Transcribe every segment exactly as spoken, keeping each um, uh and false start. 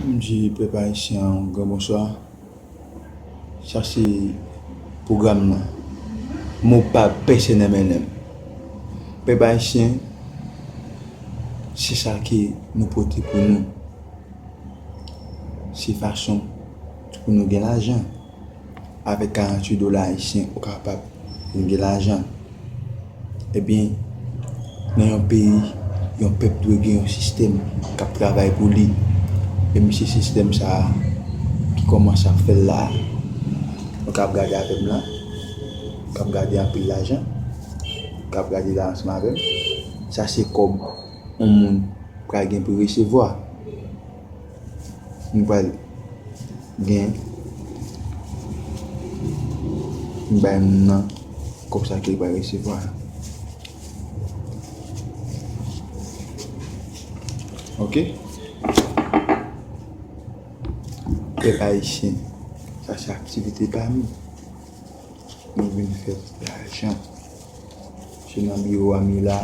M di pèp ayisyen an yon gran bonswa. Sa se pwogram nan. Mo pa pèsonèl menm. Pèp ayisyen, se sa ke nou pote pou nou. Se fason pou nou gen lajan. Avèk karanntuit dola ayisyen, ou kapab vin gen lajan. Ebyen, nan yon peyi, yon pèp dwe gen yon sistèm k ap travay pou li. E m se sistèm sa a ki kòmanse ap fè l la a. Nou kab gade avè m la. Kab gade anpil lajan. Kab gade la ansanm avè m. Sa se kòb yon moun pral gen pou resevwa. Nou pral gen, m bay moun nan kòb sa ke li pral resevwa. Oke? Pèp ayisyen, sa se aktivite pa m. Nou vin fè lajan. Se nan biwo a m ye la,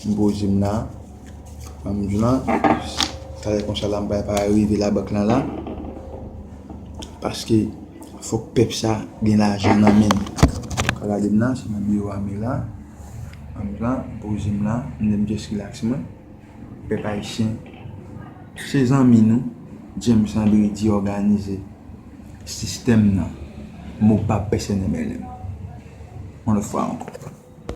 m poze m la. An m di w lan, talè konsa la, m pral pa rive labank lan la. Paske fòk pèp sa gen lajan nan men l. Ka gade m la, se nan biwo a m ye la. An m di w lan, m poze m la, m just relax mwen. Pèp ayisyen, se zanmi nou, James André di òganize sistèm nan, mo pa pèsonèl menm. Yon lòt fwa ankò.